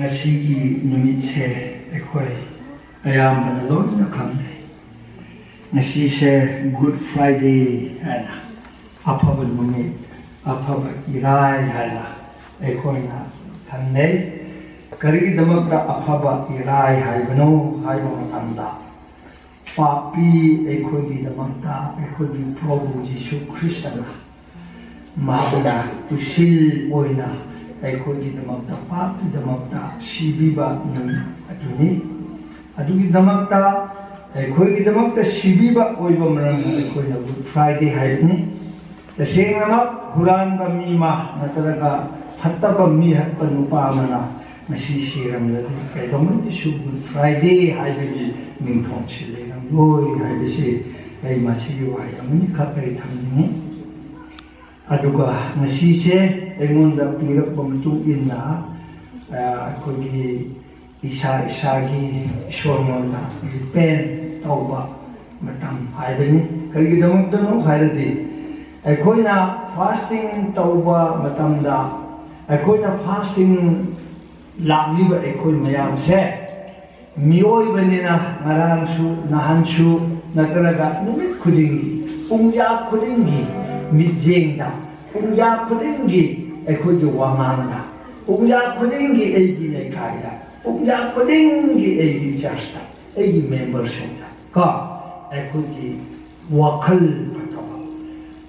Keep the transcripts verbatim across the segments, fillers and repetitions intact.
ꯉꯁꯤꯒꯤ ꯅꯨꯃꯤꯠꯁꯦ ꯑꯩꯈꯣꯏ ꯑꯌꯥꯝꯕꯅ ꯂꯣꯏꯅ ꯈꯪꯅꯩ꯫ ꯉꯁꯤꯁꯦ Good Friday ꯍꯥꯏꯅ, ꯑꯐꯕ ꯅꯨꯃꯤꯠ, ꯑꯐꯕ ꯏꯔꯥꯏ ꯍꯥꯏꯅ ꯑꯩꯈꯣꯏꯅ ꯈꯪꯅꯩ꯫ ꯀꯔꯤꯒꯤꯗꯃꯛꯇ ꯑꯐꯕ ꯏꯔꯥꯏ ꯍꯥꯏꯕꯅꯣ ꯍꯥꯏꯕ ꯃꯇꯝꯗ, ꯄꯥꯄꯤ ꯑꯩꯈꯣꯏꯒꯤꯗꯃꯛꯇ ꯑꯩꯈꯣꯏꯒꯤ ꯄ꯭ꯔꯚꯨ ꯖꯤꯁꯨ ꯈ꯭ꯔꯤꯁꯇꯅ ꯃꯍꯥꯛꯅ ꯎꯁꯤꯜ ꯑꯣꯏꯅ ꯑꯩꯈꯣꯏꯒꯤꯗꯃꯛꯇ, ꯄꯥꯞꯀꯤꯗꯃꯛꯇ ꯁꯤꯕꯤꯕ ꯅꯨꯃꯤꯠ ꯑꯗꯨꯅꯤ꯫ ꯑꯗꯨꯒꯤꯗꯃꯛꯇ, ꯑꯩꯈꯣꯏꯒꯤꯗꯃꯛꯇ ꯁꯤꯕꯤꯕ ꯑꯣꯏꯕ ꯃꯔꯝꯅ ꯑꯩꯈꯣꯏꯅ Good Friday ꯍꯥꯏꯕꯅꯤ꯫ ꯇꯁꯦꯡꯅꯃꯛ ꯍꯨꯔꯥꯟꯕ ꯃꯤ ꯑꯃ ꯅꯠꯇ꯭ꯔꯒ ꯐꯠꯇꯕ ꯃꯤ ꯍꯥꯠꯄ ꯅꯨꯄꯥ ꯑꯃꯅ ꯉꯁꯤ ꯁꯤꯔꯝꯂꯗꯤ ꯀꯩꯗꯧꯉꯩꯗꯁꯨ Good Friday ꯍꯥꯏꯕꯒꯤ ꯃꯤꯡꯊꯣꯟꯁꯤ ꯂꯩꯔꯝꯂꯣꯏ ꯍꯥꯏꯕꯁꯤ ꯑꯩ ꯃꯁꯤꯒꯤ ꯋꯥꯍꯩ ꯑꯃꯅꯤꯈꯛ ꯑꯩ ꯊꯝꯅꯤꯡꯉꯤ꯫ ꯑꯗꯨꯒ ꯉꯁꯤꯁꯦ ꯑꯩꯉꯣꯟꯗ ꯄꯤꯔꯛꯄ ꯃꯇꯨꯡ ꯏꯟꯅ, ꯑ, ꯑꯩꯈꯣꯏꯒꯤ ꯏꯁꯥ ꯏꯁꯥꯒꯤ ꯏꯁꯣꯔꯉꯣꯟꯗ repent ꯇꯧꯕ ꯃꯇꯝ ꯍꯥꯏꯕꯅꯤ꯫ ꯀꯔꯤꯒꯤꯗꯃꯛꯇꯅꯣ ꯍꯥꯏꯔꯗꯤ, ꯑꯩꯈꯣꯏꯅ fasting ꯇꯧꯕ ꯃꯇꯝꯗ, ꯑꯩꯈꯣꯏꯅ fasting ꯂꯥꯛꯂꯤꯕ ꯑꯩꯈꯣꯏ ꯃꯌꯥꯝꯁꯦ ꯃꯤꯑꯣꯏꯕꯅꯤꯅ ꯉꯔꯥꯡꯁꯨ, ꯅꯍꯥꯟꯁꯨ, ꯅꯠꯇ꯭ꯔꯒ ꯅꯨꯃꯤꯠ ꯈꯨꯗꯤꯡꯒꯤ, ꯄꯨꯡꯌꯥ ꯈꯨꯗꯤꯡꯒꯤ ꯃꯤꯠꯌꯦꯡꯗ, ꯄꯨꯡꯌꯥ ꯈꯨꯗꯤꯡꯒꯤ ꯑꯩꯈꯣꯏꯒꯤ ꯋꯥꯉꯥꯡꯗ, ꯄꯨꯡꯌꯥ ꯈꯨꯗꯤꯡꯒꯤ ꯑꯩꯒꯤ ꯂꯩꯀꯥꯏꯗ, ꯄꯨꯡꯌꯥ ꯈꯨꯗꯤꯡꯒꯤ ꯑꯩꯒꯤ ꯆꯔꯆꯇ, ꯑꯩꯒꯤ ꯃꯦꯝꯕꯔꯁꯤꯡꯗ ꯀꯣ, ꯑꯩꯈꯣꯏꯒꯤ ꯋꯥꯈꯜ ꯐꯠꯇꯕ,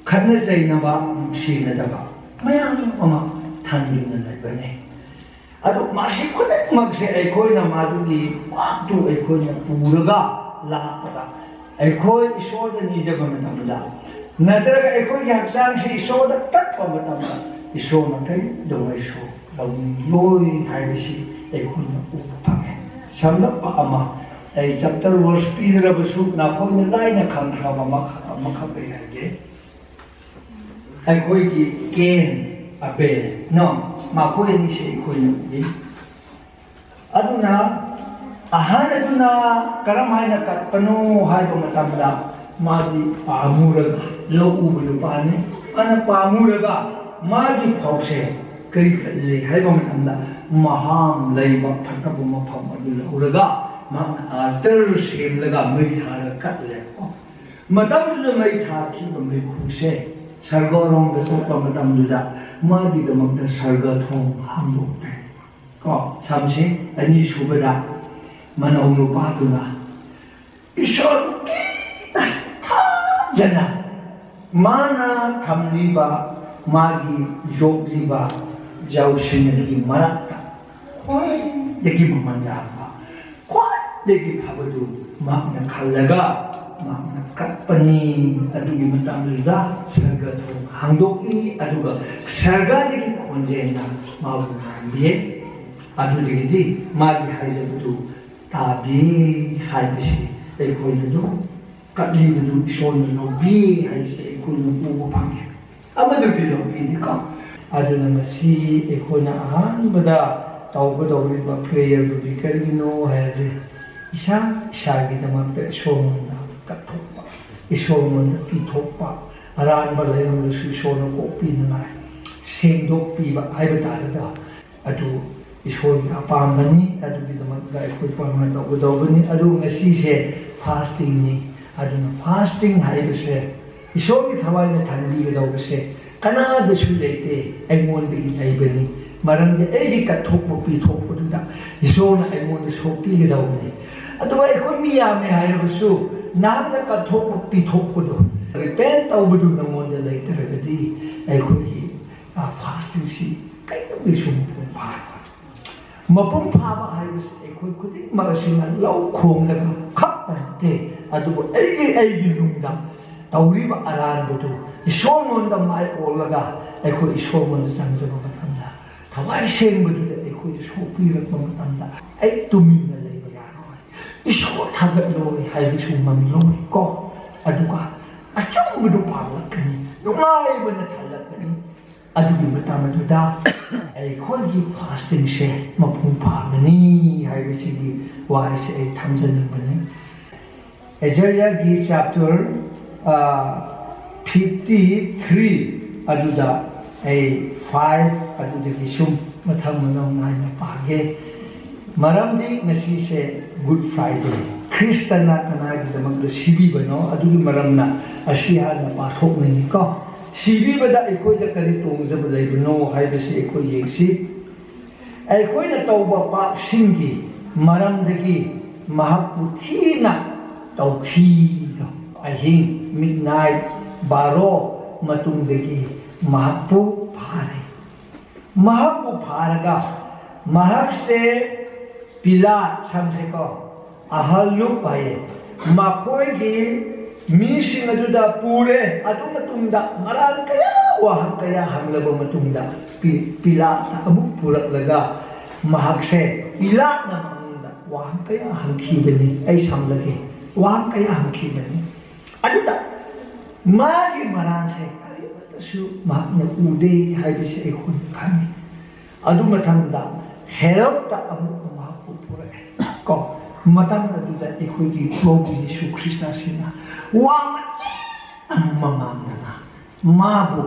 ꯈꯠꯅ ꯆꯩꯅꯕ, ꯅꯨꯡꯁꯤꯅꯗꯕ ꯃꯌꯥꯝ ꯑꯃ ꯊꯝꯗꯨꯅ ꯂꯩꯕꯅꯤ꯫ ꯑꯗꯨ ꯃꯁꯤ ꯈꯨꯗꯤꯡꯃꯛꯁꯦ ꯑꯩꯈꯣꯏꯅ ꯃꯗꯨꯒꯤ ꯄꯥꯞꯇꯨ ꯑꯩꯈꯣꯏꯅ ꯄꯨꯔꯒ ꯂꯥꯛꯄꯗ, ꯑꯩꯈꯣꯏ ꯏꯁꯣꯔꯗ ꯅꯤꯖꯕ ꯃꯇꯝꯗ, ꯅꯠꯇ꯭ꯔꯒ ꯑꯩꯈꯣꯏꯒꯤ ꯍꯛꯆꯥꯡꯁꯤ ꯏꯁꯣꯔꯗ ꯀꯠꯄ ꯃꯇꯝꯗ, ꯏꯁꯣꯔꯅ ꯀꯔꯤꯗꯧꯉꯩꯁꯨ ꯂꯧꯅꯤꯡꯂꯣꯏ ꯍꯥꯏꯕꯁꯤ ꯑꯩꯈꯣꯏꯅ ꯎꯕ ꯐꯪꯉꯦ꯫ ꯁꯝꯂꯞꯄ ꯑꯃ, ꯑꯩ chapter verse ꯄꯤꯗ꯭ꯔꯕꯁꯨ ꯅꯈꯣꯏꯅ ꯂꯥꯏꯅ ꯈꯪꯈ꯭ꯔꯕ ꯑꯃꯈꯛ, ꯑꯃꯈꯛ ꯑꯩ ꯍꯥꯏꯒꯦ꯫ ꯑꯩꯈꯣꯏꯒꯤ ꯀꯦꯟ, ꯑꯕꯦꯜ, ꯅꯣ, ꯃꯈꯣꯏ ꯑꯅꯤꯁꯦ ꯑꯩꯈꯣꯏꯅ ꯎꯏ꯫ ꯑꯗꯨꯅ ꯑꯍꯟ ꯑꯗꯨꯅ ꯀꯔꯝ ꯍꯥꯏꯅ ꯀꯠꯄꯅꯣ ꯍꯥꯏꯕ ꯃꯇꯝꯗ, ꯃꯥꯗꯤ ꯄꯥꯝꯃꯨꯔꯒ, ꯂꯧ ꯎꯕ ꯅꯨꯄꯥꯅꯤ, ꯃꯥꯅ ꯄꯥꯝꯃꯨꯔꯒ ꯃꯥꯒꯤ ꯐꯧꯁꯦ ꯀꯔꯤ ꯀꯠꯂꯤ ꯍꯥꯏꯕ ꯃꯇꯝꯗ, ꯃꯍꯥꯝ ꯂꯩꯕ ꯐꯠꯇꯕ ꯃꯐꯝ ꯑꯗꯨ ꯂꯧꯔꯒ ꯃꯍꯥꯛꯅ altar ꯁꯦꯝꯂꯒ ꯃꯩ ꯊꯥꯔꯒ ꯀꯠꯂꯦꯕꯀꯣ꯫ ꯃꯇꯝꯗꯨꯗ ꯃꯩ ꯊꯥꯈꯤꯕ ꯃꯩꯈꯨꯁꯦ ꯁꯔꯒꯔꯣꯝꯗ ꯆꯠꯄ ꯃꯇꯝꯗꯨꯗ ꯃꯥꯒꯤꯗꯃꯛꯇ ꯁꯔꯒ ꯊꯣꯡ ꯍꯥꯡꯗꯣꯛꯇꯦ꯫ ꯀꯣ, ꯁꯝꯁꯦ ꯑꯅꯤꯁꯨꯕꯗ ꯃꯅꯧ ꯅꯨꯄꯥꯗꯨꯅ ꯏꯁꯣꯔ ꯐꯖꯅ ꯃꯥꯅ ꯊꯝꯂꯤꯕ, ꯃꯥꯒꯤ ꯌꯣꯛꯂꯤꯕ ꯌꯥꯎꯁꯤꯡ ꯑꯗꯨꯒꯤ ꯃꯔꯛꯇ ꯈ꯭ꯋꯥꯏꯗꯒꯤ ꯃꯃꯜ ꯌꯥꯝꯕ, ꯈ꯭ꯋꯥꯏꯗꯒꯤ ꯐꯕꯗꯨ ꯃꯍꯥꯛꯅ ꯈꯜꯂꯒ ꯃꯍꯥꯛꯅ ꯀꯠꯄꯅꯤ꯫ ꯑꯗꯨꯒꯤ ꯃꯇꯝꯗꯨꯗ ꯁꯔꯒ ꯊꯣꯡ ꯍꯥꯡꯗꯣꯛꯏ, ꯑꯗꯨꯒ ꯁꯔꯒꯗꯒꯤ ꯈꯣꯟꯖꯦꯜꯅ ꯃꯥꯕꯨ ꯉꯥꯡꯕꯤꯌꯦ꯫ ꯑꯗꯨꯗꯒꯤꯗꯤ ꯃꯥꯒꯤ ꯍꯥꯏꯖꯕꯗꯨ ꯇꯥꯕꯤ ꯍꯥꯏꯕꯁꯤ ꯑꯩꯈꯣꯏꯅ ꯑꯗꯨꯝ ꯀꯠꯂꯤꯕꯗꯨ ꯏꯁꯣꯔꯅ ꯂꯧꯕꯤ ꯍꯥꯏꯕꯁꯤ ꯑꯩꯈꯣꯏꯅ ꯎꯕ ꯐꯪꯉꯤ꯫ ꯑꯃꯗꯨꯗꯤ ꯂꯧꯕꯤꯗꯦꯀꯣ꯫ ꯑꯗꯨꯅ ꯉꯁꯤ ꯑꯩꯈꯣꯏꯅ ꯑꯍꯥꯟꯕꯗ ꯇꯧꯒꯗꯧꯔꯤꯕ prayer ꯗꯨꯗꯤ ꯀꯔꯤꯒꯤꯅꯣ ꯍꯥꯏꯔꯗꯤ, ꯏꯁꯥ ꯏꯁꯥꯒꯤꯗꯃꯛꯇ ꯏꯁꯣꯔꯉꯣꯟꯗ ꯀꯠꯊꯣꯛꯄ, ꯏꯁꯣꯔꯉꯣꯟꯗ ꯄꯤꯊꯣꯛꯄ, ꯑꯔꯥꯟꯕ ꯂꯩꯔꯝꯂꯁꯨ ꯏꯁꯣꯔꯅ ꯀꯣꯛꯄꯤꯅꯉꯥꯏ, ꯁꯦꯡꯗꯣꯛꯄꯤꯕ ꯍꯥꯏꯕ ꯇꯥꯔꯦꯗ꯫ ꯑꯗꯨ ꯏꯁꯣꯔꯒꯤ ꯑꯄꯥꯝꯕꯅꯤ꯫ ꯑꯗꯨꯒꯤꯗꯃꯛꯇ ꯑꯩꯈꯣꯏ ꯄ꯭ꯔꯥꯔꯊꯅꯥ ꯇꯧꯒꯗꯧꯕꯅꯤ꯫ ꯑꯗꯨ ꯉꯁꯤꯁꯦ fasting ꯅꯤ꯫ ꯑꯗꯨꯅ fasting ꯍꯥꯏꯕꯁꯦ ꯏꯁꯣꯔꯒꯤ ꯊꯋꯥꯏꯅ ꯊꯟꯕꯤꯒꯗꯧꯕꯁꯦ ꯀꯅꯥꯗꯁꯨ ꯂꯩꯇꯦ, ꯑꯩꯉꯣꯟꯗꯒꯤ ꯂꯩꯕꯅꯤ꯫ ꯃꯔꯝꯗꯤ ꯑꯩꯒꯤ ꯀꯠꯊꯣꯛꯄ ꯄꯤꯊꯣꯛꯄꯗꯨꯗ ꯏꯁꯣꯔꯅ ꯑꯩꯉꯣꯟꯗ ꯁꯣꯛꯄꯤꯒꯗꯧꯕꯅꯤ꯫ ꯑꯗꯨꯒ ꯑꯩꯈꯣꯏ ꯃꯤ ꯌꯥꯝꯃꯦ ꯍꯥꯏꯔꯕꯁꯨ ꯅꯍꯥꯛꯅ ꯀꯠꯊꯣꯛꯄ ꯄꯤꯊꯣꯛꯄꯗꯣ repent ꯇꯧꯕꯗꯨ ꯅꯉꯣꯟꯗ ꯂꯩꯇ꯭ꯔꯒꯗꯤ ꯑꯩꯈꯣꯏꯒꯤ, ꯑ, fasting ꯁꯤ ꯀꯩꯗꯧꯉꯩꯁꯨ ꯃꯄꯨꯡ ꯐꯥꯔꯣꯏ꯫ ꯃꯄꯨꯡ ꯐꯥꯕ ꯍꯥꯏꯕꯁꯤ ꯑꯩꯈꯣꯏ ꯈꯨꯗꯤꯡꯃꯛ ꯑꯁꯤꯅ ꯂꯧ ꯈꯣꯡꯂꯒ ꯈꯛꯇ ꯅꯠꯇꯦ, ꯑꯗꯨꯕꯨ ꯑꯩꯒꯤ, ꯑꯩꯒꯤ ꯅꯨꯡꯗ ꯇꯧꯔꯤꯕ ꯑꯔꯥꯟꯕꯗꯨ ꯏꯁꯣꯔꯉꯣꯟꯗ ꯃꯥꯏ ꯑꯣꯜꯂꯒ ꯑꯩꯈꯣꯏ ꯏꯁꯣꯔꯉꯣꯟꯗ ꯆꯪꯖꯕ ꯃꯇꯝꯗ, ꯊꯋꯥꯏ ꯁꯦꯡꯕꯗꯨꯗ ꯑꯩꯈꯣꯏꯗ ꯁꯣꯛꯄꯤꯔꯛꯄ ꯃꯇꯝꯗ ꯑꯩ ꯇꯨꯃꯤꯟꯅ ꯂꯩꯕ ꯌꯥꯔꯣꯏ꯫ ꯏꯁꯣꯔ ꯊꯥꯒꯠꯂꯣꯏ ꯍꯥꯏꯕꯁꯨ ꯉꯝꯂꯣꯏ ꯀꯣ꯫ ꯑꯗꯨꯒ ꯑꯆꯨꯝꯕꯗꯨ ꯄꯥꯝꯂꯛꯀꯅꯤ, ꯅꯨꯡꯉꯥꯏꯕꯅ ꯊꯜꯂꯛꯀꯅꯤ꯫ ꯑꯗꯨꯒꯤ ꯃꯇꯝ ꯑꯗꯨꯗ ꯑꯩꯈꯣꯏꯒꯤ fasting ꯁꯦ ꯃꯄꯨꯡ ꯐꯥꯒꯅꯤ ꯍꯥꯏꯕꯁꯤꯒꯤ ꯋꯥꯍꯩꯁꯦ ꯑꯩ ꯊꯝꯖꯅꯤꯡꯕꯅꯤ꯫ ꯑꯥꯏꯖꯥꯌꯥꯒꯤ chapter, ꯑ, fifty three ꯑꯗꯨꯗ ꯑꯩ ꯐꯥꯏꯚ ꯑꯗꯨꯗꯒꯤ ꯁꯨꯝ ꯃꯊꯪ ꯃꯅꯥꯎ ꯅꯥꯏꯅ ꯄꯥꯒꯦ꯫ ꯃꯔꯝꯗꯤ ꯉꯁꯤꯁꯦ Good Friday, ꯈ꯭ꯔꯤꯁꯇꯅ ꯀꯅꯥꯒꯤꯗꯃꯛꯇ ꯁꯤꯕꯤꯕꯅꯣ ꯑꯗꯨꯒꯤ ꯃꯔꯝꯅ ꯑꯁꯤ ꯍꯥꯟꯅ ꯄꯥꯊꯣꯛꯅꯤꯡꯉꯤꯀꯣ꯫ ꯁꯤꯕꯤꯕꯗ ꯑꯩꯈꯣꯏꯗ ꯀꯔꯤ ꯇꯣꯡꯖꯕ ꯂꯩꯕꯅꯣ ꯍꯥꯏꯕꯁꯤ ꯑꯩꯈꯣꯏ ꯌꯦꯡꯁꯤ꯫ ꯑꯩꯈꯣꯏꯅ ꯇꯧꯕ ꯄꯥꯞꯁꯤꯡꯒꯤ ꯃꯔꯝꯗꯒꯤ ꯃꯍꯥꯛꯄꯨ ꯊꯤꯅ ꯇꯧꯈꯤꯗꯣ꯫ ꯑꯍꯤꯡ ꯃꯤꯠꯅꯥꯏ ꯕꯥꯔꯣ ꯃꯇꯨꯡꯗꯒꯤ ꯃꯍꯥꯛꯄꯨ ꯐꯥꯔꯦ꯫ ꯃꯍꯥꯛꯄꯨ ꯐꯥꯔꯒ ꯃꯍꯥꯛꯁꯦ ꯄꯤꯂꯥꯠ, ꯁꯝꯁꯦꯀꯣ, ꯑꯍꯜ ꯂꯨꯞ ꯍꯥꯏꯌꯦ, ꯃꯈꯣꯏꯒꯤ ꯃꯤꯁꯤꯡ ꯑꯗꯨꯗ ꯄꯨꯔꯦ꯫ ꯑꯗꯨ ꯃꯇꯨꯡꯗ ꯃꯔꯥꯡ ꯀꯌꯥ, ꯋꯥꯍꯪ ꯀꯌꯥ ꯍꯪꯂꯕ ꯃꯇꯨꯡꯗ ꯄꯤ- ꯄꯤꯂꯥꯠꯅ ꯑꯃꯨꯛ ꯄꯨꯔꯛꯂꯒ ꯃꯍꯥꯛꯁꯦ, ꯄꯤꯂꯥꯠꯅ ꯃꯉꯣꯟꯗ ꯋꯥꯍꯪ ꯀꯌꯥ ꯍꯪꯈꯤꯕꯅꯤ꯫ ꯑꯩ ꯁꯝꯂꯒꯦ꯫ ꯋꯥꯍꯪ ꯀꯌꯥ ꯍꯪꯈꯤꯕꯅꯤ꯫ ꯑꯗꯨꯗ ꯃꯥꯒꯤ ꯃꯔꯥꯜꯁꯦ ꯀꯔꯤꯃꯠꯇꯁꯨ ꯃꯍꯥꯛꯅ ꯎꯗꯦ ꯍꯥꯏꯕꯁꯤ ꯑꯩꯈꯣꯏꯅ ꯈꯪꯉꯤ꯫ ꯑꯗꯨ ꯃꯇꯝꯗ ꯍꯦꯔꯣꯗ ꯑꯃꯨꯛꯀ ꯃꯍꯥꯛꯄꯨ ꯄꯨꯔꯛꯑꯦ ꯀꯣ꯫ ꯃꯇꯝ ꯑꯗꯨꯗ ꯑꯩꯈꯣꯏꯒꯤ ꯄ꯭ꯔꯚꯨ ꯖꯤꯁꯨ ꯈ꯭ꯔꯤꯁꯇꯁꯤꯅ ꯋꯥ ꯃꯆꯦꯠ ꯑꯃ ꯉꯥꯡꯗꯅ ꯃꯥꯕꯨ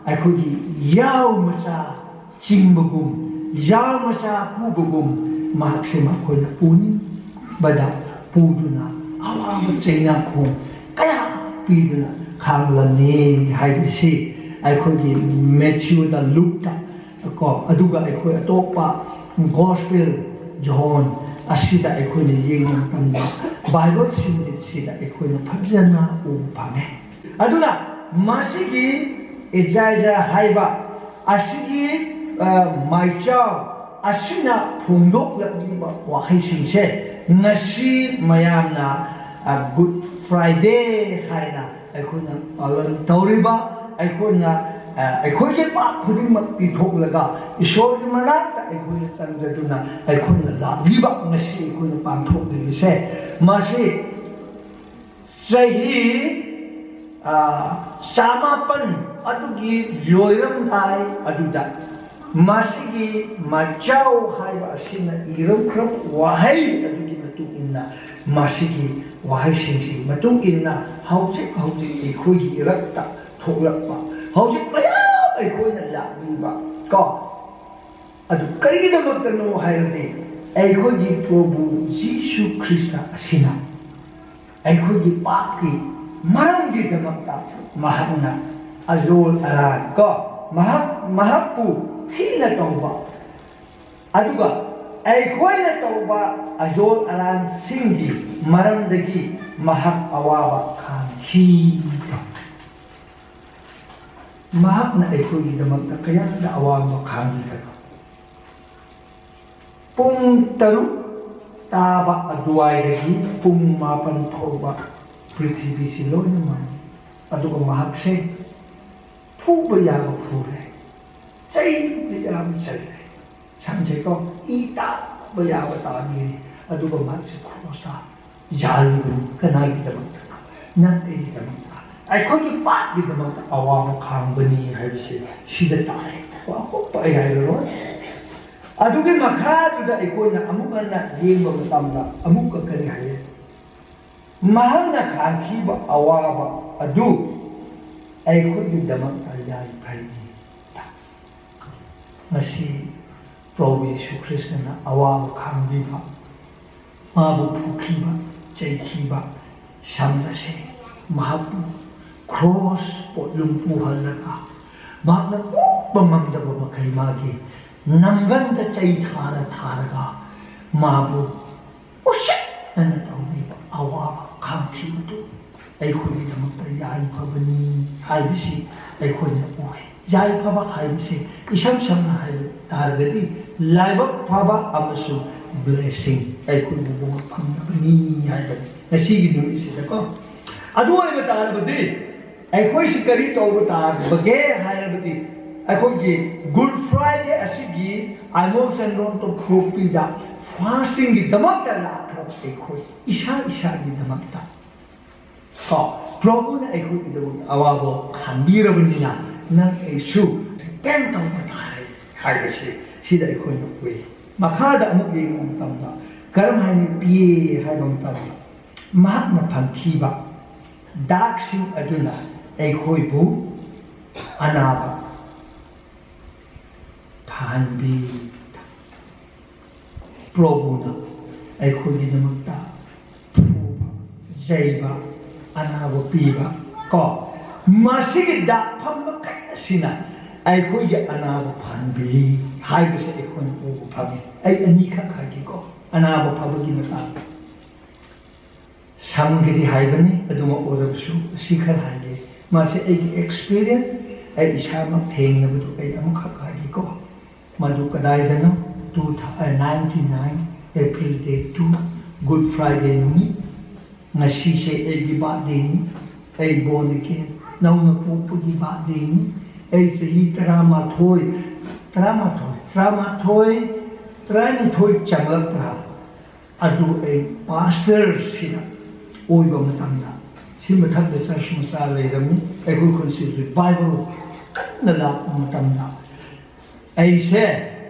ꯑꯩꯈꯣꯏꯒꯤ ꯌꯥꯎ ꯃꯆꯥ ꯆꯤꯡꯕꯒꯨꯝ, ꯌꯥꯎ ꯃꯆꯥ ꯄꯨꯕꯒꯨꯝ ꯃꯍꯥꯛꯁꯦ ꯃꯈꯣꯏꯅ ꯄꯨꯅꯤꯡꯕꯗ ꯄꯨꯗꯨꯅ ꯑꯋꯥꯕ ꯆꯩꯅꯥꯈꯣꯡ ꯀꯌꯥ ꯄꯤꯗꯨꯅ ꯈꯥꯡꯂꯝꯃꯤ ꯍꯥꯏꯕꯁꯤ ꯑꯩꯈꯣꯏꯒꯤ ꯃꯦꯊ꯭ꯌꯨꯗ, ꯂꯨꯛꯇ ꯀꯣ, ꯑꯗꯨꯒ ꯑꯩꯈꯣꯏ ꯑꯇꯣꯞꯄ ꯒꯣꯁꯄꯦꯜ ꯖꯣꯍꯣꯟ ꯑꯁꯤꯗ ꯑꯩꯈꯣꯏꯅ ꯌꯦꯡꯕ ꯃꯇꯝꯗ ꯕꯥꯏꯕꯜꯁꯤꯡꯁꯤꯗ ꯑꯩꯈꯣꯏꯅ ꯐꯖꯅ ꯎꯕ ꯐꯪꯉꯦ꯫ ꯑꯗꯨꯅ ꯃꯁꯤꯒꯤ ꯏꯖꯥꯏꯖꯥ ꯍꯥꯏꯕ ꯑꯁꯤꯒꯤ, ꯑ, ꯃꯥꯏꯆꯥꯎ ꯑꯁꯤꯅ ꯐꯣꯡꯗꯣꯛꯂꯛꯂꯤꯕ ꯋꯥꯍꯩꯁꯤꯡꯁꯦ ꯉꯁꯤ ꯃꯌꯥꯝꯅ, ꯑ, Good Friday ꯍꯥꯏꯅ ꯑꯩꯈꯣꯏꯅ ꯄꯥꯂꯟ ꯇꯧꯔꯤꯕ, ꯑꯩꯈꯣꯏꯅ, ꯑ, ꯑꯩꯈꯣꯏꯒꯤ ꯄꯥꯞ ꯈꯨꯗꯤꯡꯃꯛ ꯄꯤꯊꯣꯛꯂꯒ ꯏꯁꯣꯔꯒꯤ ꯃꯅꯥꯛꯇ ꯑꯩꯈꯣꯏꯅ ꯆꯪꯖꯗꯨꯅ ꯑꯩꯈꯣꯏꯅ ꯂꯥꯛꯂꯤꯕ ꯉꯁꯤ ꯑꯩꯈꯣꯏꯅ ꯄꯥꯡꯊꯣꯛꯂꯤꯕꯁꯦ, ꯃꯁꯤ ꯆꯍꯤ, ꯑ, ꯆꯃꯥꯄꯟ ꯑꯗꯨꯒꯤ ꯂꯣꯏꯔꯝꯗꯥꯏ ꯑꯗꯨꯗ ꯃꯁꯤꯒꯤ ꯃꯥꯏꯆꯥꯎ ꯍꯥꯏꯕ ꯑꯁꯤꯅ ꯏꯔꯝꯈ꯭ꯔꯕ ꯋꯥꯍꯩ ꯑꯗꯨꯒꯤ ꯃꯇꯨꯡ ꯏꯟꯅ, ꯃꯁꯤꯒꯤ ꯋꯥꯍꯩꯁꯤꯡꯁꯤꯒꯤ ꯃꯇꯨꯡ ꯏꯟꯅ ꯍꯧꯖꯤꯛ ꯍꯧꯖꯤꯛ ꯑꯩꯈꯣꯏꯒꯤ ꯏꯔꯛꯇ ꯊꯣꯛꯂꯛꯄ, ꯍꯧꯖꯤꯛ ꯃꯌꯥꯝ ꯑꯩꯈꯣꯏꯅ ꯂꯥꯛꯂꯤꯕ ꯀꯣ, ꯑꯗꯨ ꯀꯔꯤꯒꯤꯗꯃꯛꯇꯅꯣ ꯍꯥꯏꯔꯗꯤ, ꯑꯩꯈꯣꯏꯒꯤ ꯄ꯭ꯔꯚꯨ ꯖꯤꯁꯨ ꯈ꯭ꯔꯤꯁꯇ ꯑꯁꯤꯅ ꯑꯩꯈꯣꯏꯒꯤ ꯄꯥꯞꯀꯤ ꯃꯔꯝꯒꯤꯗꯃꯛꯇ ꯃꯍꯥꯛꯅ ꯑꯖꯣꯜ ꯑꯔꯥꯟ ꯀꯣ, ꯃꯍꯥꯛ, ꯃꯍꯥꯛꯄꯨ ꯊꯤꯅ ꯇꯧꯕ, ꯑꯗꯨꯒ ꯑꯩꯈꯣꯏꯅ ꯇꯧꯕ ꯑꯖꯣꯜ ꯑꯔꯥꯟꯁꯤꯡꯒꯤ ꯃꯔꯝꯗꯒꯤ ꯃꯍꯥꯛ ꯑꯋꯥꯕ ꯈꯥꯡꯈꯤ꯫ ꯃꯍꯥꯛꯅ ꯑꯩꯈꯣꯏꯒꯤꯗꯃꯛꯇ ꯀꯌꯥꯗ ꯑꯋꯥꯕ ꯈꯥꯡꯈꯤꯕꯅꯣ? ꯄꯨꯡ ꯇꯔꯨꯛ ꯇꯥꯕ ꯑꯗꯨꯋꯥꯏꯗꯒꯤ ꯄꯨꯡ ꯃꯥꯄꯟ ꯐꯥꯎꯕ ꯄ꯭ꯔꯤꯊꯤꯕꯤꯁꯤ ꯂꯣꯏꯅ ꯃꯝꯃꯤ꯫ ꯑꯗꯨꯒ ꯃꯍꯥꯛꯁꯦ ꯐꯨꯕ ꯌꯥꯕ ꯐꯨꯔꯦ, ꯆꯩꯕ ꯌꯥꯕ ꯆꯩꯔꯦ, ꯁꯝꯁꯦꯀꯣ, ꯏ ꯇꯥꯕ ꯌꯥꯕ ꯇꯥꯕꯤꯔꯦ꯫ ꯑꯗꯨꯒ ꯃꯍꯥꯛꯁꯦ ꯈ꯭ꯔꯣꯁꯇ ꯌꯥꯜꯂꯤꯕꯅꯤ꯫ ꯀꯅꯥꯒꯤꯗꯃꯛꯇ? ꯅꯪ ꯑꯩꯒꯤꯗꯃꯛꯇ, ꯑꯩꯈꯣꯏꯒꯤ ꯄꯥꯞꯀꯤꯗꯃꯛꯇ ꯑꯋꯥꯕ ꯈꯥꯡꯕꯅꯤ ꯍꯥꯏꯕꯁꯦ ꯁꯤꯗ ꯇꯥꯔꯦ꯫ ꯋꯥ ꯀꯨꯞꯄ ꯑꯩ ꯍꯥꯏꯔꯔꯣꯏ꯫ ꯑꯗꯨꯒꯤ ꯃꯈꯥꯗꯨꯗ ꯑꯩꯈꯣꯏꯅ ꯑꯃꯨꯛ ꯍꯟꯅ ꯌꯦꯡꯕ ꯃꯇꯝꯗ ꯑꯃꯨꯛꯀ ꯀꯔꯤ ꯍꯥꯏꯌꯦ? ꯃꯍꯥꯛꯅ ꯈꯥꯡꯈꯤꯕ ꯑꯋꯥꯕ ꯑꯗꯨ ꯑꯩꯈꯣꯏꯒꯤꯗꯃꯛꯇ ꯌꯥꯏꯐꯩ꯫ ꯉꯁꯤ ꯄ꯭ꯔꯚꯨ ꯌꯤꯁꯨ ꯈ꯭ꯔꯤꯁꯇꯅ ꯑꯋꯥꯕ ꯈꯥꯡꯕꯤꯕ, ꯃꯥꯕꯨ ꯐꯨꯈꯤꯕ, ꯆꯩꯈꯤꯕ, ꯁꯝꯗꯁꯦ ꯃꯍꯥꯛꯄꯨ ꯈ꯭ꯔꯣꯁ ꯄꯣꯠꯂꯨꯝ ꯄꯨꯍꯜꯂꯒ, ꯃꯍꯥꯛꯅ ꯀꯣꯛꯄ ꯉꯝꯗꯕ ꯃꯈꯩ ꯃꯥꯒꯤ ꯅꯪꯒꯟꯗ ꯆꯩ ꯊꯥꯔ ꯊꯥꯔꯒ ꯃꯥꯕꯨ ꯎꯁꯤꯠꯇꯅ ꯇꯧꯕꯤꯕ ꯑꯋꯥꯕ ꯈꯥꯡꯈꯤꯕꯗꯨ ꯑꯩꯈꯣꯏꯒꯤꯗꯃꯛꯇ ꯌꯥꯏꯐꯕꯅꯤ ꯍꯥꯏꯕꯁꯤ ꯑꯩꯈꯣꯏꯅ ꯎꯏ꯫ ꯌꯥꯏꯐꯕ ꯍꯥꯏꯕꯁꯤ ꯏꯁꯝ ꯁꯝꯅ ꯍꯥꯏꯕ ꯇꯥꯔꯒꯗꯤ ꯂꯥꯏꯕꯛ ꯐꯕ ꯑꯃꯁꯨꯡ ꯕ꯭ꯂꯦꯁꯤꯡ ꯑꯩꯈꯣꯏ ꯎꯕ ꯐꯪꯂꯕꯅꯤ ꯍꯥꯏꯕꯅꯤ ꯉꯁꯤꯒꯤ ꯅꯨꯃꯤꯠꯁꯤꯗꯀꯣ꯫ ꯑꯗꯨ ꯑꯣꯏꯕ ꯇꯥꯔꯕꯗꯤ ꯑꯩꯈꯣꯏꯁꯤ ꯀꯔꯤ ꯇꯧꯕ ꯇꯥꯔꯕꯒꯦ ꯍꯥꯏꯔꯕꯗꯤ, ꯑꯩꯈꯣꯏꯒꯤ ꯒꯨꯗ ꯐ꯭ꯔꯥꯏꯗꯦ ꯑꯁꯤꯒꯤ ꯑꯥꯏꯃꯣꯜ ꯁꯦꯟꯗ꯭ꯔꯣꯟ ꯇꯣꯈꯣꯛꯄꯤꯗ ꯐꯥꯁꯇꯤꯡꯒꯤꯗꯃꯛꯇ ꯂꯥꯛꯈ꯭ꯔꯕ ꯑꯩꯈꯣꯏ ꯏꯁꯥ ꯏꯁꯥꯒꯤꯗꯃꯛꯇ ꯀꯣ, ꯄ꯭ꯔꯚꯨꯅ ꯑꯩꯈꯣꯏꯒꯤꯗꯃꯛꯇ ꯑꯋꯥꯕ ꯈꯟꯕꯤꯔꯕꯅꯤꯅ ꯅꯪ ꯑꯩꯁꯨ ꯔꯤꯄꯦꯟ ꯇꯧꯕ ꯇꯥꯔꯦ ꯍꯥꯏꯕꯁꯤ ꯁꯤꯗ ꯑꯩꯈꯣꯏꯅ ꯎꯏ꯫ ꯃꯈꯥꯗ ꯑꯃꯨꯛ ꯌꯦꯡꯕ ꯃꯇꯝꯗ ꯀꯔꯝ ꯍꯥꯏꯅ ꯄꯤꯌꯦ ꯍꯥꯏꯕ ꯃꯇꯝꯗ, ꯃꯍꯥꯛꯅ ꯐꯪꯈꯤꯕ ꯗꯥꯛꯁꯤꯡ ꯑꯗꯨꯅ ꯑꯩꯈꯣꯏꯕꯨ ꯑꯅꯥꯕ ꯐꯍꯟꯕꯤ꯫ ꯄ꯭ꯔꯚꯨꯅ ꯑꯩꯈꯣꯏꯒꯤꯗꯃꯛꯇ ꯐꯨꯕ, ꯆꯩꯕ, ꯑꯅꯥꯕ ꯄꯤꯕ, ꯀꯣ, ꯃꯁꯤꯒꯤ ꯗꯥꯛꯐꯝ ꯃꯈꯩ ꯑꯁꯤꯅ ꯑꯩꯈꯣꯏꯒꯤ ꯑꯅꯥꯕ ꯐꯍꯟꯕꯤ ꯍꯥꯏꯕꯁꯦ ꯑꯩꯈꯣꯏꯅ ꯎꯕ ꯐꯪꯉꯤ꯫ ꯑꯩ ꯑꯅꯤꯈꯛ ꯍꯥꯏꯒꯦꯀꯣ, ꯑꯅꯥꯕ ꯐꯕꯒꯤ ꯃꯇꯥꯡꯗ꯫ ꯁꯝꯒꯤꯗꯤ ꯍꯥꯏꯕꯅꯤ, ꯑꯗꯨꯃꯛ ꯑꯣꯏꯔꯕꯁꯨ ꯑꯁꯤ ꯈꯔ ꯍꯥꯏꯒꯦ꯫ ꯃꯁꯤ ꯑꯩꯒꯤ ꯑꯦꯛꯁꯄꯤꯔꯤꯌꯦꯟꯁ, ꯑꯩ ꯏꯁꯥꯃꯛ ꯊꯦꯡꯅꯕꯗꯨ ꯑꯩ ꯑꯃꯈꯛ ꯍꯥꯏꯒꯦꯀꯣ꯫ ꯃꯗꯨ ꯀꯗꯥꯏꯗꯅꯣ? Two thou-, ꯑ, ninety nine April day two, Good Friday ꯅꯨꯃꯤꯠ꯫ ꯉꯁꯤꯁꯦ ꯑꯩꯒꯤ ꯕꯥꯔꯗꯦꯅꯤ, ꯑꯩ born again, ꯅꯧꯅ ꯄꯣꯛꯄꯒꯤ ꯕꯥꯔꯗꯦꯅꯤ꯫ ꯑꯩ ꯆꯍꯤ ꯇꯔꯥꯃꯥꯊꯣꯏ, ꯇꯔꯥꯃꯥꯊꯣꯏ, ꯇꯔꯥꯃꯥꯊꯣꯏ, ꯇꯔꯥꯅꯤꯊꯣꯏ ꯆꯪꯂꯛꯄ꯭ꯔꯥ? ꯑꯗꯨ ꯑꯩ ꯄꯥꯁꯇꯔꯁꯤꯅ ꯑꯣꯏꯕ ꯃꯇꯝꯗ, ꯁꯤ ꯃꯊꯛꯇ ꯆꯔꯆ ꯃꯆꯥ ꯂꯩꯔꯝꯃꯤ, ꯑꯩꯈꯣꯏ ꯈꯨꯟꯁꯤ ꯔꯤꯚꯥꯏꯕꯜ ꯀꯟꯅ ꯂꯥꯛꯄ ꯃꯇꯝꯗ, ꯑꯩꯁꯦ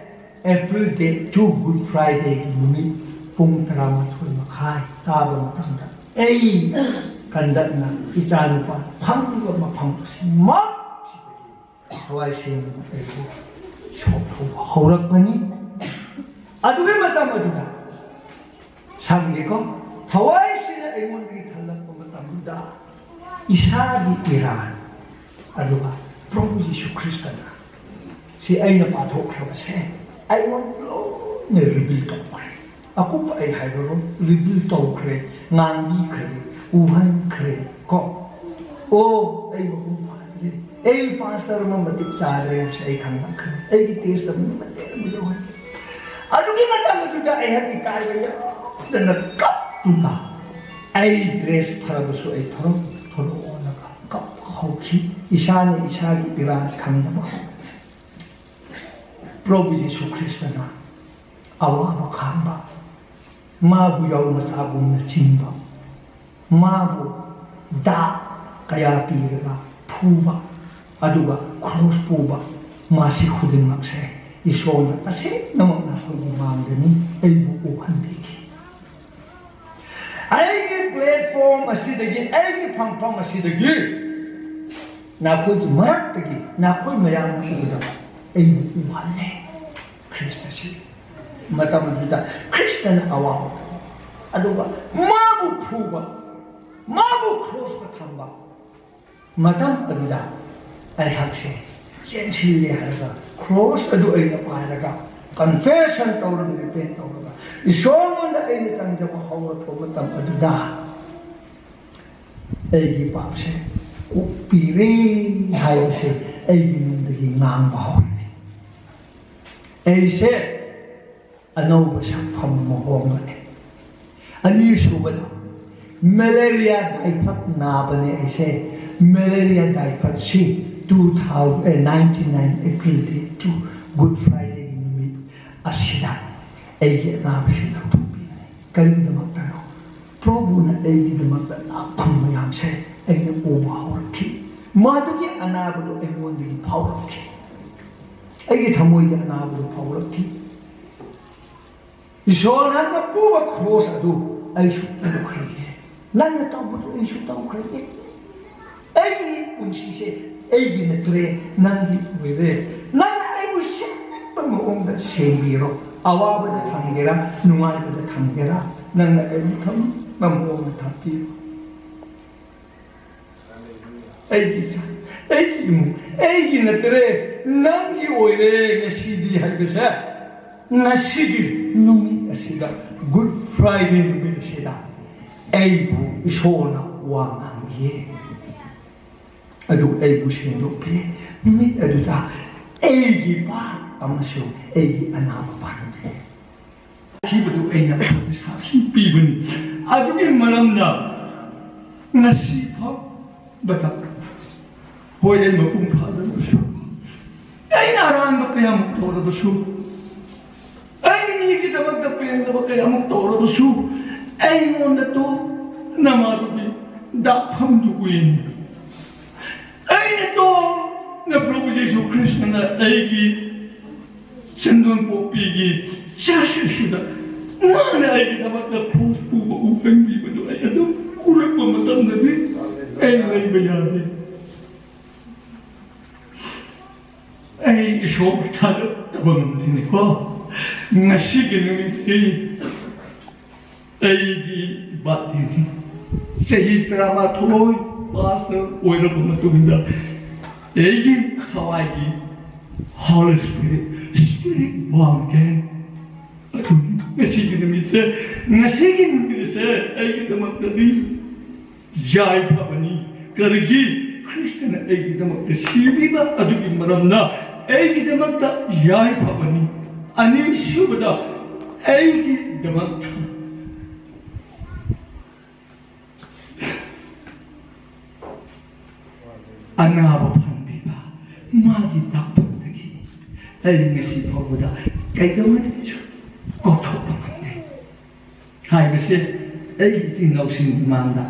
April day two, Good Fridayꯒꯤ ꯅꯨꯃꯤꯠ, ꯄꯨꯡ ꯇꯔꯥꯃꯥꯊꯣꯏ ꯃꯈꯥꯏ ꯇꯥꯕ ꯃꯇꯝꯗ, ꯑꯩ ꯀꯟꯗꯛꯅ ꯏꯆꯥꯅꯨꯄꯥ ꯐꯪꯂꯤꯕ ꯃꯐꯝ ꯑꯁꯤꯃꯛ ꯊꯋꯥꯏ ꯁꯦꯡꯅ ꯑꯩꯕꯨ ꯁꯣꯛꯍꯧꯕ ꯍꯧꯔꯛꯄꯅꯤ꯫ ꯑꯗꯨꯒꯤ ꯃꯇꯝ ꯑꯗꯨꯗ ꯁꯝꯒꯦꯀꯣ, ꯊꯋꯥꯏꯁꯤꯅ ꯑꯩꯉꯣꯟꯗꯒꯤ ꯊꯜꯂꯛꯄ ꯃꯇꯝꯗ ꯏꯁꯥꯒꯤ ꯏꯔꯥꯟ, ꯑꯗꯨꯒ ꯄ꯭ꯔꯚꯨ ꯖꯤꯁꯨ ꯈ꯭ꯔꯤꯁꯇꯅ, ꯁꯤ ꯑꯩꯅ ꯄꯥꯊꯣꯛꯈ꯭ꯔꯕꯁꯦ ꯑꯩꯉꯣꯟꯗ ꯂꯣꯏꯅ ꯔꯤꯚꯤꯜ ꯇꯧꯈ꯭ꯔꯦ꯫ ꯑꯀꯨꯞꯄ ꯑꯩ ꯍꯥꯏꯔꯔꯣꯏ, ꯔꯤꯚꯤꯜ ꯇꯧꯈ꯭ꯔꯦ, ꯉꯥꯡꯕꯤꯈ꯭ꯔꯦ, ꯎꯍꯟꯈ꯭ꯔꯦ ꯀꯣ꯫ ꯑꯣ, ꯑꯩ ꯃꯄꯨꯡ ꯐꯥꯗ꯭ꯔꯦ, ꯑꯩ ꯄꯥꯁꯇꯔ ꯑꯃ ꯃꯇꯤꯛ ꯆꯥꯗ꯭ꯔꯦ ꯍꯥꯏꯕꯁꯦ ꯑꯩ ꯈꯪꯂꯛꯈ꯭ꯔꯦ꯫ ꯑꯩꯒꯤ ꯇꯦꯁꯇ ꯃꯇꯦꯛ ꯑꯃ ꯌꯥꯎꯍꯟꯒꯦ꯫ ꯑꯗꯨꯒꯤ ꯃꯇꯝ ꯑꯗꯨꯗ ꯑꯩꯍꯥꯛ ꯏꯀꯥꯏꯕ ꯌꯥꯝꯅ ꯀꯞꯇꯨꯅ, ꯑꯩ ꯗ꯭ꯔꯦꯁ ꯐꯔꯕꯁꯨ ꯑꯩ ꯊꯣꯔꯛ ꯊꯣꯔꯛꯑꯣꯅ ꯀꯞ ꯍꯧꯈꯤ꯫ ꯏꯁꯥꯅ ꯏꯁꯥꯒꯤ ꯏꯔꯥꯟ ꯈꯪꯗꯕ꯫ ꯄ꯭ꯔꯚꯨ ꯖꯤꯁꯨ ꯈ꯭ꯔꯤꯁꯇꯅ ꯑꯋꯥꯕ ꯈꯥꯡꯕ, ꯃꯥꯕꯨ ꯌꯥꯎ ꯃꯆꯥꯒꯨꯝꯅ ꯆꯤꯡꯕ, ꯃꯥꯕꯨ ꯗꯥꯛ ꯀꯌꯥ ꯄꯤꯔꯒ ꯐꯨꯕ, ꯑꯗꯨꯒ ꯀ꯭ꯔꯣꯁ ꯄꯨꯕ, ꯃꯁꯤ ꯈꯨꯗꯤꯡꯃꯛꯁꯦ ꯏꯁꯣꯔꯅ ꯇꯁꯦꯡꯅꯃꯛꯅ ꯑꯩꯈꯣꯏꯒꯤ ꯃꯥꯡꯗꯅꯤ ꯑꯩꯕꯨ ꯎꯍꯟꯕꯤꯈꯤ꯫ ꯑꯩꯒꯤ platform ꯑꯁꯤꯗꯒꯤ, ꯑꯩꯒꯤ ꯐꯝꯐꯝ ꯑꯁꯤꯗꯒꯤ ꯅꯈꯣꯏꯒꯤ ꯃꯔꯛꯇꯒꯤ ꯅꯈꯣꯏ ꯃꯌꯥꯝꯅ ꯎꯒꯗꯕ ꯑꯩꯕꯨ ꯎꯍꯜꯂꯦ ꯈ꯭ꯔꯤꯁꯇꯁꯤ꯫ ꯃꯇꯝ ꯑꯗꯨꯗ ꯈ꯭ꯔꯤꯁꯇꯅ ꯑꯋꯥꯕ, ꯑꯗꯨꯒ ꯃꯥꯕꯨ ꯐꯨꯕ, ꯃꯥꯕꯨ ꯀ꯭ꯔꯣꯁꯇ ꯊꯝꯕ ꯃꯇꯝ ꯑꯗꯨꯗ ꯑꯩꯍꯥꯛꯁꯦ ꯆꯦꯟꯁꯤꯜꯂꯦ ꯍꯥꯏꯔꯒ, ꯀ꯭ꯔꯣꯁ ꯑꯗꯨ ꯑꯩꯅ ꯄꯥꯏꯔꯒ, ꯀꯟꯐꯦꯁꯟ ꯇꯧꯔꯒ, ꯔꯤꯄꯦꯟ ꯇꯧꯔꯒ, ꯏꯁꯣꯔꯉꯣꯟꯗ ꯑꯩꯅ ꯆꯪꯖꯕ ꯍꯧꯔꯛꯄ ꯃꯇꯝ ꯑꯗꯨꯗ, ꯑꯩꯒꯤ ꯄꯥꯞꯁꯦ ꯀꯣꯛꯄꯤꯔꯦ ꯍꯥꯏꯕꯁꯦ ꯑꯩꯒꯤ ꯅꯨꯡꯗꯒꯤ ꯉꯥꯡꯕ ꯍꯧꯔꯦ꯫ ꯑꯩꯁꯦ ꯑꯅꯧꯕ ꯁꯛꯐꯝ ꯑꯃ ꯍꯣꯡꯒꯅꯤ꯫ ꯑꯅꯤꯁꯨꯕꯗ, ꯃꯦꯂꯦꯔꯤꯌꯥ ꯇꯥꯏꯐꯣꯏꯗ ꯅꯥꯕꯅꯦ ꯑꯩꯁꯦ꯫ ꯃꯦꯂꯦꯔꯤꯌꯥ ꯇꯥꯏꯐꯣꯏꯗꯁꯤ two thousand, nineteen ninety-nine April day two, Good Friday ꯒꯤ ꯅꯨꯃꯤꯠ ꯑꯁꯤꯗ ꯑꯩꯒꯤ ꯑꯅꯥꯕꯁꯤ ꯂꯧꯊꯣꯛꯄꯤꯒꯅꯤ꯫ ꯀꯔꯤꯒꯤꯗꯃꯛꯇꯅꯣ? ꯄ꯭ꯔꯚꯨꯅ ꯑꯩꯒꯤꯗꯃꯛꯇ ꯂꯥꯛꯐꯝ ꯃꯌꯥꯝꯁꯦ ꯑꯩꯅ ꯎꯕ ꯍꯧꯔꯛꯈꯤ꯫ ꯃꯗꯨꯒꯤ ꯑꯅꯥꯕꯗꯨ ꯑꯩꯉꯣꯟꯗꯒꯤ ꯐꯥꯎꯔꯛꯈꯤ꯫ ꯑꯩꯒꯤ ꯊꯃꯣꯏꯒꯤ ꯑꯅꯥꯕꯗꯨ ꯐꯥꯎꯔꯛꯈꯤ꯫ ꯏꯁꯣꯔ, ꯅꯪꯅ ꯄꯨꯕ ꯀ꯭ꯔꯣꯁ ꯑꯗꯨ ꯑꯩꯁꯨ ꯄꯨꯈ꯭ꯔꯒꯦ꯫ ꯅꯪꯅ ꯇꯧꯕꯗꯨ ꯑꯩꯁꯨ ꯇꯧꯈ꯭ꯔꯒꯦ꯫ ꯑꯩꯒꯤ ꯄꯨꯟꯁꯤꯁꯦ ꯑꯩꯒꯤ ꯅꯠꯇ꯭ꯔꯦ, ꯅꯪꯒꯤ ꯑꯣꯏꯔꯦ꯫ ꯅꯪꯅ ꯑꯩꯕꯨ ꯁꯦꯝꯅꯤꯡꯕ ꯃꯑꯣꯡꯗ ꯁꯦꯝꯕꯤꯔꯣ꯫ ꯑꯋꯥꯕꯗ ꯊꯝꯒꯦꯔꯥ, ꯅꯨꯡꯉꯥꯏꯕꯗ ꯊꯝꯒꯦꯔꯥ, ꯅꯪꯅ ꯑꯩꯕꯨ ꯊꯝꯅꯤꯡꯕ ꯃꯑꯣꯡꯗ ꯊꯝꯕꯤꯔꯣ꯫ ꯑꯩꯒꯤ ꯏꯆꯥ, ꯑꯩꯒꯤ ꯏꯃꯨꯡ, ꯑꯩꯒꯤ ꯅꯠꯇ꯭ꯔꯦ, ꯅꯪꯒꯤ ꯑꯣꯏꯔꯦ ꯉꯁꯤꯗꯤ ꯍꯥꯏꯕꯁꯦ, ꯉꯁꯤꯒꯤ ꯅꯨꯃꯤꯠ ꯑꯁꯤꯗ, Good Friday ꯅꯨꯃꯤꯠ ꯑꯁꯤꯗ ꯑꯩꯕꯨ ꯏꯁꯣꯔꯅ ꯋꯥ ꯉꯥꯡꯕꯤꯌꯦ꯫ ꯑꯗꯨ ꯑꯩꯕꯨ ꯁꯦꯡꯗꯣꯛꯄꯤ꯫ ꯅꯨꯃꯤꯠ ꯑꯗꯨꯗ ꯑꯩꯒꯤ ꯄꯥꯞ ꯑꯃꯁꯨꯡ ꯑꯩꯒꯤ ꯑꯅꯥꯕ ꯄꯥꯟꯕꯤ꯫ ꯊꯤꯕꯗꯨ ꯑꯩꯅ ꯄꯩꯁꯥꯁꯨ ꯄꯤꯕꯅꯤ꯫ ꯑꯗꯨꯒꯤ ꯃꯔꯝꯅ ꯉꯁꯤ ꯐꯥꯎꯕꯗ, ꯍꯣꯏ, ꯑꯩ ꯃꯄꯨꯡ ꯐꯥꯗ꯭ꯔꯕꯁꯨ, ꯑꯩꯅ ꯑꯔꯥꯟꯕ ꯀꯌꯥꯃꯨꯛ ꯇꯧꯔꯕꯁꯨ, ꯑꯩ ꯃꯤꯒꯤꯗꯃꯛꯇ ꯄꯦꯟꯗꯕ ꯀꯌꯥꯃꯨꯛ ꯇꯧꯔꯕꯁꯨ, ꯑꯩꯉꯣꯟꯗ ꯇꯣ ꯅꯃꯥꯗꯨꯒꯤ ꯗꯥꯛꯐꯝꯗꯨ ꯎꯏ꯫ ꯑꯩꯅ ꯇꯣ ꯅ ꯄ꯭ꯔꯚꯨ ꯖꯤꯁꯨ ꯈ꯭ꯔꯤꯁꯇꯅ ꯑꯩꯒꯤ ꯆꯤꯟꯗꯣꯟ ꯄꯣꯛꯄꯤꯒꯤ ꯆꯔꯆ ꯑꯁꯤꯗ ꯃꯥꯅ ꯑꯩꯒꯤꯗꯃꯛꯇ ꯀ꯭ꯔꯣꯁ ꯄꯨꯕ ꯎꯍꯟꯕꯤꯕꯗꯨ ꯑꯩ ꯑꯗꯨꯝ ꯎꯔꯛꯄ ꯃꯇꯝꯗꯗꯤ ꯑꯩ ꯂꯩꯕ ꯌꯥꯗꯦ꯫ ꯑꯩ ꯏꯁꯣꯔ ꯊꯥꯖꯗꯕ ꯉꯝꯗꯦꯅꯦꯀꯣ꯫ ꯉꯁꯤꯒꯤ ꯅꯨꯃꯤꯠꯁꯤ ꯑꯩꯒꯤ ꯕꯥꯔꯗꯦꯅꯤ꯫ ꯆꯍꯤ ꯇꯔꯥꯃꯥꯊꯣꯏ ꯄꯥꯁꯇꯔ ꯑꯣꯏꯔꯕ ꯃꯇꯨꯡꯗ ꯑꯩꯒꯤ ꯊꯋꯥꯏꯒꯤ Holy Spirit, Spirit born again꯫ ꯑꯗꯨꯅꯤ ꯉꯁꯤꯒꯤ ꯅꯨꯃꯤꯠꯁꯦ, ꯉꯁꯤꯒꯤ ꯅꯨꯃꯤꯠꯁꯦ ꯑꯩꯒꯤꯗꯃꯛꯇꯗꯤ ꯌꯥꯏꯐꯕꯅꯤ꯫ ꯀꯔꯤꯒꯤ? ꯈ꯭ꯔꯤꯁꯇꯅ ꯑꯩꯒꯤꯗꯃꯛꯇ ꯁꯤꯕꯤꯕ ꯑꯗꯨꯒꯤ ꯃꯔꯝꯅ ꯑꯩꯒꯤꯗꯃꯛꯇ ꯌꯥꯏꯐꯕꯅꯤ꯫ ꯑꯅꯤꯁꯨꯕꯗ, ꯑꯩꯒꯤꯗꯃꯛꯇ ꯑꯅꯥꯕ ꯐꯪꯕꯤꯕ, ꯃꯥꯒꯤ ꯇꯥꯛꯄꯗꯒꯤ ꯑꯩ ꯉꯁꯤ ꯐꯥꯎꯕꯗ ꯀꯩꯗꯧꯉꯩꯗꯁꯨ ꯀꯥꯎꯊꯣꯛꯄ ꯉꯝꯗꯦ ꯍꯥꯏꯕꯁꯦ ꯑꯩꯒꯤ ꯏꯆꯤꯟ ꯏꯅꯥꯎꯁꯤꯡ ꯃꯃꯥꯡꯗ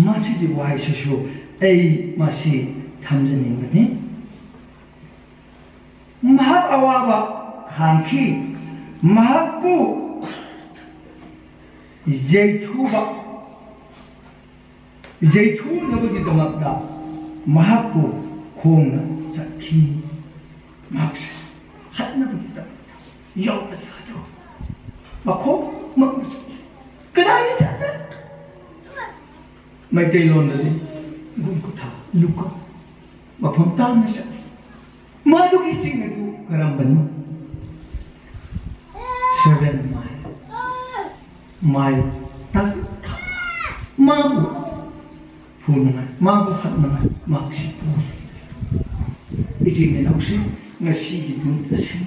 ꯃꯁꯤꯒꯤ ꯋꯥꯍꯩꯁꯤꯁꯨ ꯑꯩ ꯃꯁꯤ ꯊꯝꯖꯅꯤꯡꯕꯅꯤ꯫ ꯃꯍꯥꯛ ꯑꯋꯥꯕ ꯈꯥꯡꯈꯤ꯫ ꯃꯍꯥꯛꯄꯨ ꯌꯩꯊꯨꯕ, ꯌꯩꯊꯨꯅꯕꯒꯤꯗꯃꯛꯇ ꯃꯍꯥꯛꯄꯨ ꯈꯣꯡꯅ ꯆꯠꯈꯤ꯫ ꯃꯍꯥꯛꯁꯦ ꯍꯥꯠꯅꯕꯒꯤꯗꯃꯛꯇ ꯌꯧꯕ ꯖꯥꯗꯣ ꯃꯈꯣꯡꯃꯛꯅ ꯆꯠꯂꯤ꯫ ꯀꯗꯥꯏꯗ ꯆꯠꯂꯦ? ꯃꯩꯇꯩꯂꯣꯟꯗꯗꯤ ꯒꯨꯝꯀꯨꯊꯥ, ꯂꯨꯀ, ꯃꯐꯝ ꯇꯥꯡꯅ ꯆꯠꯂꯤ꯫ ꯃꯗꯨꯒꯤ ꯆꯤꯡ ꯑꯗꯨ ꯀꯔꯝꯕꯅꯣ? Seven mile꯫ ꯃꯥꯏꯜ ꯇꯔꯨꯛ꯫ ꯃꯥꯕꯨ ꯐꯨꯅꯉꯥꯏ, ꯃꯥꯕꯨ ꯍꯥꯠꯅꯉꯥꯏ ꯃꯍꯥꯛꯁꯤ ꯄꯨꯔꯤ꯫ ꯏꯆꯤꯟ ꯏꯅꯥꯎꯁꯤꯡ, ꯉꯁꯤꯒꯤ ꯅꯨꯃꯤꯠ ꯑꯁꯤ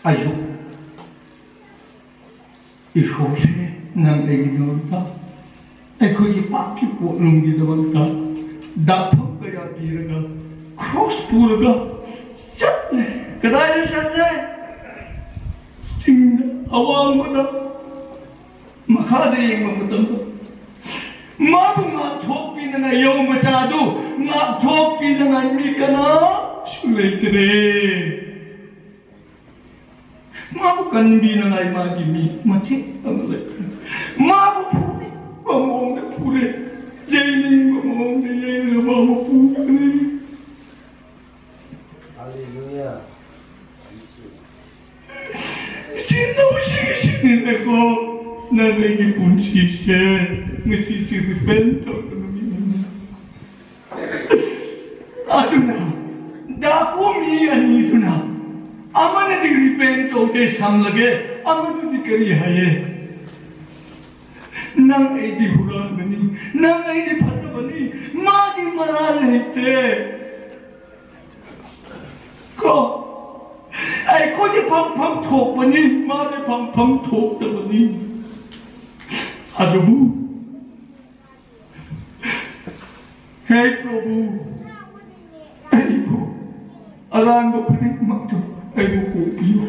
ꯑꯌꯨꯛ ꯏꯁꯣꯔꯁꯦ, ꯅꯪ ꯑꯩꯒꯤꯗꯃꯛꯇ, ꯑꯩꯈꯣꯏꯒꯤ ꯄꯥꯞꯀꯤ ꯄꯣꯠꯂꯨꯝꯒꯤꯗꯃꯛꯇ ꯗꯥꯛꯐꯝ ꯀꯌꯥ ꯄꯤꯔꯒ, ꯀ꯭ꯔꯣꯁ ꯄꯨꯔꯒ ꯆꯠꯂꯦ꯫ ꯀꯗꯥꯏꯗ ꯆꯠꯂꯦ? ꯆꯤꯡꯗ, ꯑꯋꯥꯡꯕꯗ꯫ ꯃꯈꯥꯗ ꯌꯦꯡꯕ ꯃꯇꯝꯗ ꯃꯥꯕꯨ ꯉꯥꯛꯊꯣꯛꯄꯤꯅꯉꯥꯏ, ꯌꯧ ꯃꯆꯥꯗꯨ ꯉꯥꯛꯊꯣꯛꯄꯤꯅꯉꯥꯏ ꯃꯤ ꯀꯅꯥꯁꯨ ꯂꯩꯇ꯭ꯔꯦ꯫ ꯃꯥꯕꯨ ꯀꯟꯕꯤꯅꯉꯥꯏ ꯃꯥꯒꯤ ꯃꯤ ꯃꯆꯦꯠ ꯑꯃ ꯂꯩꯈ꯭ꯔꯦ꯫ ꯃꯥꯕꯨ ꯐꯨꯅꯤꯡꯕ ꯃꯑꯣꯡꯗ ꯐꯨꯔꯦ, ꯌꯩꯅꯤꯡꯕ ꯃꯑꯣꯡꯗ ꯌꯩꯔꯒ ꯃꯥꯕꯨ ꯄꯨꯈ꯭ꯔꯦ꯫ ꯏꯆꯤꯟ ꯏꯅꯥꯎꯁꯤꯡ ꯏꯁꯤꯡꯅꯤꯅꯀꯣ, ꯅꯪ ꯑꯩꯒꯤ ꯄꯨꯟꯁꯤꯁꯦ ꯉꯁꯤꯁꯦ repent ꯇꯧꯗꯕ ꯃꯤꯅꯤꯅ꯫ ꯑꯗꯨꯅ ꯗꯥꯀꯨ ꯃꯤ ꯑꯅꯤꯗꯨꯅ ꯑꯃꯅꯗꯤ repent ꯇꯧꯗꯦ, ꯁꯝꯂꯒꯦ, ꯑꯃꯗꯨꯗꯤ ꯀꯔꯤ ꯍꯥꯏꯌꯦ? ꯅꯪ ꯑꯩꯗꯤ ꯍꯨꯔꯥꯟꯕꯅꯤ, ꯅꯪ ꯑꯩꯗꯤ ꯐꯠꯇꯕꯅꯤ, ꯃꯥꯗꯤ ꯃꯔꯥꯜ ꯂꯩꯇꯦ꯫ ꯀꯣ, ꯑꯩꯈꯣꯏꯗꯤ ꯐꯪꯐꯝ ꯊꯣꯛꯄꯅꯤ, ꯃꯥꯗꯤ ꯐꯪꯐꯝ ꯊꯣꯛꯇꯕꯅꯤ꯫ ꯑꯗꯨꯕꯨ, ꯍꯦ ꯄ꯭ꯔꯚꯨ, ꯑꯩꯕꯨ ꯑꯔꯥꯟꯕ ꯈꯨꯗꯤꯡꯃꯛꯇꯨ ꯑꯩꯕꯨ ꯀꯣꯛꯄꯤꯌꯨ꯫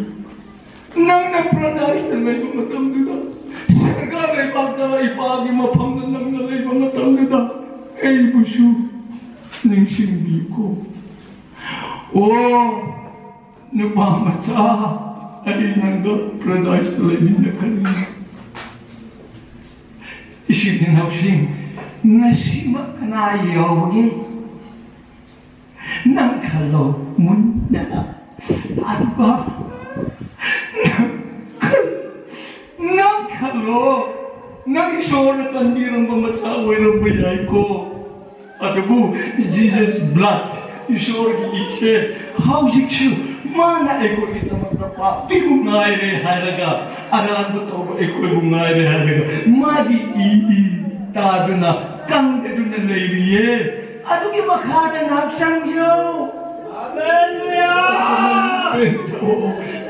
ꯅꯪꯅ paradise ꯇ ꯂꯩꯕ ꯃꯇꯝꯗꯨꯗ, ꯁꯔꯒ ꯂꯩꯕꯥꯛꯇ ꯏꯄꯥꯒꯤ ꯃꯐꯝꯗ ꯅꯪꯅ ꯂꯩꯕ ꯃꯇꯝꯗꯨꯗ, ꯑꯩꯕꯨꯁꯨ ꯅꯤꯡꯁꯤꯡꯕꯤꯌꯨꯀꯣ꯫ ꯑꯣ, ꯅꯨꯄꯥ ꯃꯆꯥ, ꯑꯩ ꯅꯪꯒ paradise ꯇ ꯂꯩꯃꯤꯟꯅꯈ꯭ꯔꯅꯤ꯫ ꯏꯆꯤꯟ ꯏꯅꯥꯎꯁꯤꯡ, ꯉꯁꯤꯃꯛ ꯀꯅꯥ ꯌꯥꯎꯕꯒꯦ? ꯅꯪ ꯈꯜꯂꯣ ꯃꯨꯟꯅ꯫ ꯑꯗꯨꯒ ꯅꯪ ꯈꯜ-, ꯅꯪ ꯈꯜꯂꯣ, ꯅꯪ ꯏꯁꯣꯔꯅ ꯀꯟꯕꯤꯔꯝꯕ ꯃꯆꯥ ꯑꯣꯏꯔꯝꯕ ꯌꯥꯏꯀꯣ꯫ ꯑꯗꯨꯕꯨ Jesus blood, ꯏꯁꯣꯔꯒꯤ ꯏꯁꯦ ꯍꯧꯖꯤꯛꯁꯨ ꯃꯥꯅ ꯑꯩꯈꯣꯏꯒꯤꯗꯃꯛꯇ ꯄꯥꯄꯤꯕꯨ ꯉꯥꯏꯔꯦ ꯍꯥꯏꯔꯒ, ꯑꯔꯥꯟꯕ ꯇꯧꯕ ꯑꯩꯈꯣꯏꯕꯨ ꯉꯥꯏꯔꯦ ꯍꯥꯏꯔꯒ, ꯃꯥꯒꯤ ꯏ, ꯏ ꯇꯥꯗꯨꯅ, ꯀꯪꯗꯗꯨꯅ ꯂꯩꯔꯤꯌꯦ꯫ ꯑꯗꯨꯒꯤ ꯃꯈꯥꯗ ꯉꯥꯏꯍꯥꯛ ꯆꯪꯖꯧ꯫ ꯍꯜꯂꯦꯂꯨꯌꯥ!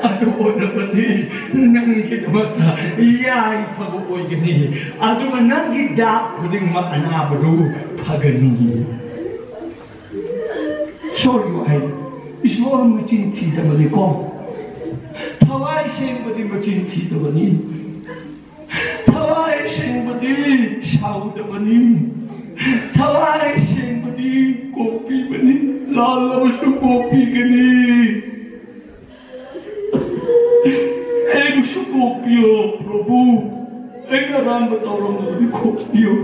ꯑꯗꯨ ꯑꯣꯏꯔꯕꯗꯤ ꯅꯪꯒꯤꯗꯃꯛꯇ ꯌꯥꯏꯐꯕ ꯑꯣꯏꯒꯅꯤ, ꯑꯗꯨꯒ ꯅꯪꯒꯤ ꯗꯥꯛ ꯈꯨꯗꯤꯡꯃꯛ, ꯑꯅꯥꯕꯗꯨ ꯐꯒꯅꯤ꯫ ꯁꯣꯔꯤ ꯍꯥꯏ, ꯏꯁꯣꯔ ꯃꯆꯤꯟ ꯊꯤꯗꯕꯅꯤꯀꯣ, ꯊꯋꯥꯏ ꯁꯦꯡꯕꯗꯤ ꯃꯆꯤꯟ ꯊꯤꯗꯕꯅꯤ꯫ ꯊꯋꯥꯏ ꯁꯦꯡꯕꯗꯤ ꯁꯥꯎꯗꯕꯅꯤ꯫ ꯊꯋꯥꯏ ꯁꯦꯡꯕꯗꯤ ꯀꯣꯛꯄꯤꯕꯅꯤ꯫ ꯂꯥꯜꯂꯕꯁꯨ ꯀꯣꯛꯄꯤꯒꯅꯤ꯫ ꯑꯩꯕꯨꯁꯨ ꯀꯣꯛꯄꯤꯌꯣ ꯄ꯭ꯔꯚꯨ꯫ ꯑꯩꯅ ꯑꯔꯥꯟꯕ ꯇꯧꯔꯝꯂꯕꯗꯤ ꯀꯣꯛꯄꯤꯌꯣ꯫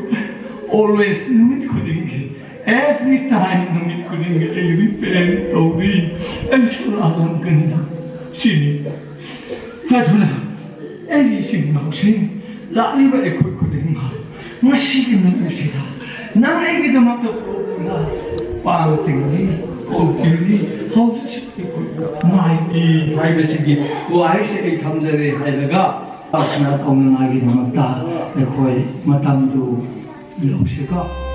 Always, ꯅꯨꯃꯤꯠ ꯈꯨꯗꯤꯡꯒꯤ, every time, ꯅꯨꯃꯤꯠ ꯈꯨꯗꯤꯡꯒꯤ ꯑꯩ repent ꯇꯧꯔꯤ꯫ ꯑꯩꯁꯨ ꯂꯥꯜꯂꯝꯒꯅꯤ꯫ ꯁꯤꯅꯤ꯫ ꯑꯗꯨꯅ ꯑꯩꯒꯤ ꯏꯆꯤꯟ ꯏꯅꯥꯎꯁꯤꯡ, ꯂꯥꯛꯂꯤꯕ ꯑꯩꯈꯣꯏ ꯈꯨꯗꯤꯡꯃꯛ ꯉꯁꯤꯒꯤ ꯅꯨꯃꯤꯠꯁꯤꯗ ꯅꯪ ꯑꯩꯒꯤꯗꯃꯛꯇ ꯄꯨꯔꯛꯄꯅ ꯄꯥꯡ ꯇꯤꯡꯂꯤ, ꯄꯥꯡ ꯇꯤꯡꯂꯤ꯫ ꯍꯧꯖꯤꯛꯁꯨ ꯑꯩꯈꯣꯏ ꯉꯥꯏꯔꯤ ꯍꯥꯏꯕꯁꯤꯒꯤ ꯋꯥꯍꯩꯁꯦ ꯑꯩ ꯊꯝꯖꯔꯦ ꯍꯥꯏꯔꯒ ꯄ꯭ꯔꯥꯔꯊꯅꯥ ꯇꯧꯅꯉꯥꯏꯒꯤꯗꯃꯛꯇ ꯑꯩꯈꯣꯏ ꯃꯇꯝꯗꯨ ꯂꯧꯁꯤꯀꯣ꯫